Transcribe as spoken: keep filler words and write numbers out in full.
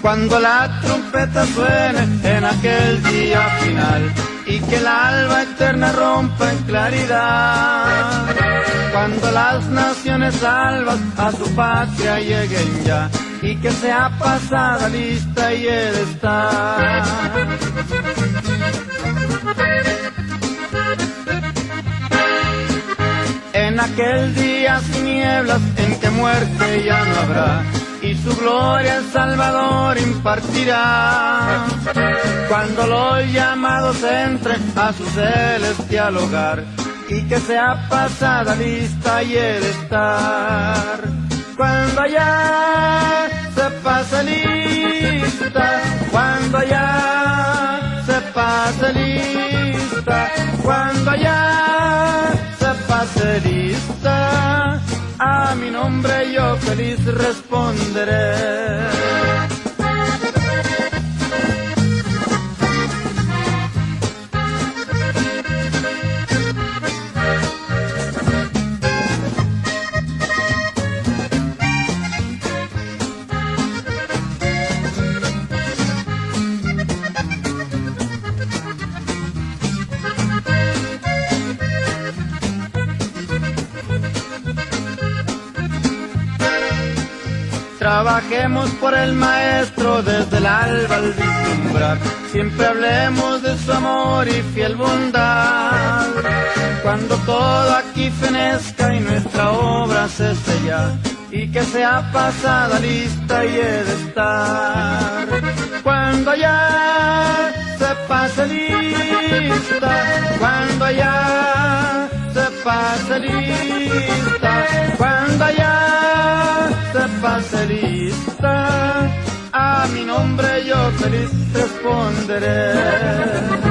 Cuando la trompeta suene en aquel día final y que el alba eterna rompa en claridad, cuando las naciones salvas a su patria lleguen ya y que sea pasada lista y he de estar. En aquel día sin nieblas en que muerte ya no habrá y su gloria el Salvador impartirá. Cuando los llamados entren a su celestial hogar y que sea pasada lista y he de estar. Cuando allá se pase lista, cuando allá se pase lista, cuando allá se pase lista, a mi nombre yo feliz responderé. Trabajemos por el maestro desde el alba al vislumbrar. Siempre hablemos de su amor y fiel bondad. Cuando todo aquí fenezca y nuestra obra se sella, y que sea pasada lista y he de estar. Cuando allá se pase lista, cuando allá se pase lista, cuando allá se pase lista, a mi nombre yo feliz responderé.